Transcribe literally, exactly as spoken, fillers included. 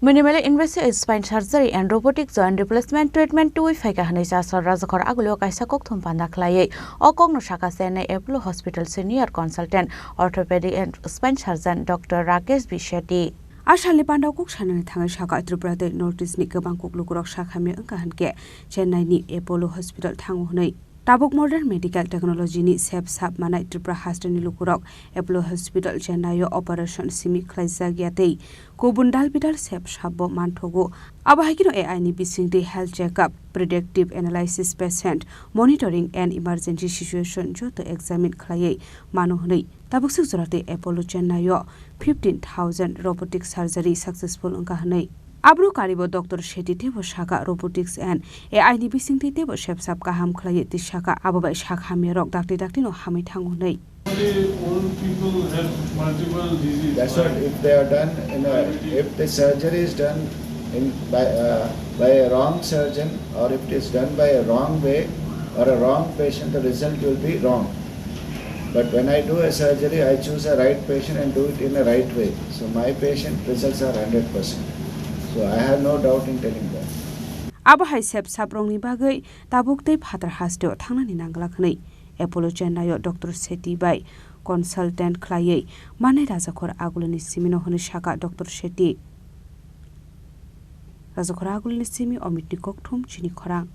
Minimally invasive spine surgery and robotic joint replacement treatment twi phaikha hwnwi Chasar Rajakhor Agulio kaisa kokthum panda khlaiwi o kokno sakha Chennai Apollo Hospital senior consultant orthopedic and spine surgeon Doctor Rakesh B Shetty. A salni pandao kok sanani thangwi sakha, Tripura tei North East ni kwbang kok lukurok sakhamya wngkha hwnkhe Chennai ni Apollo Hospital thango hwnwi. Tabuk modern medical technology ni sep sap manai Tripura hasteni lukurok Apollo Hospital Chennai o operation simi khlaijak ya tei kubun dal bidal sep sap bo manthogo. Abo hai kheno A I ni bisingtwi health checkup, predictive analysis, patient monitoring and emergency situation joto examine khlaiwi mano hwnwi. Tabuk swk jora tei Apollo Chennai o fifteen thousand robotic surgery successful wngkha hwnwi. Abro karibo Doctor Shetty teibo sakha, robotics and A I ni bisingtwi teibo sep sap kaham khlaiwi twi sakha, abo bai sak hamyarok dakti dakti no hamwi thango hwnwi. Only old people have multiple diseases. That's what, if they are done in a, if the surgery is done in by, uh, by a wrong surgeon, or if it is done by a wrong way or a wrong patient, the result will be wrong. But when I do a surgery, I choose a right patient and do it in a right way. So my patient results are hundred percent. So I have no doubt in telling that. Abo hai sep saprokni bagwi tabuk tei phatar hasteo thangnani nangla hwnwi Apollo Chennai o Doctor Shetty bai consultant khlaiwi manai Rajakhor Agulini simino hwnwi sakha Doctor Shetty. Rajakhor Agulini simi Omitni kokthum chini khorang.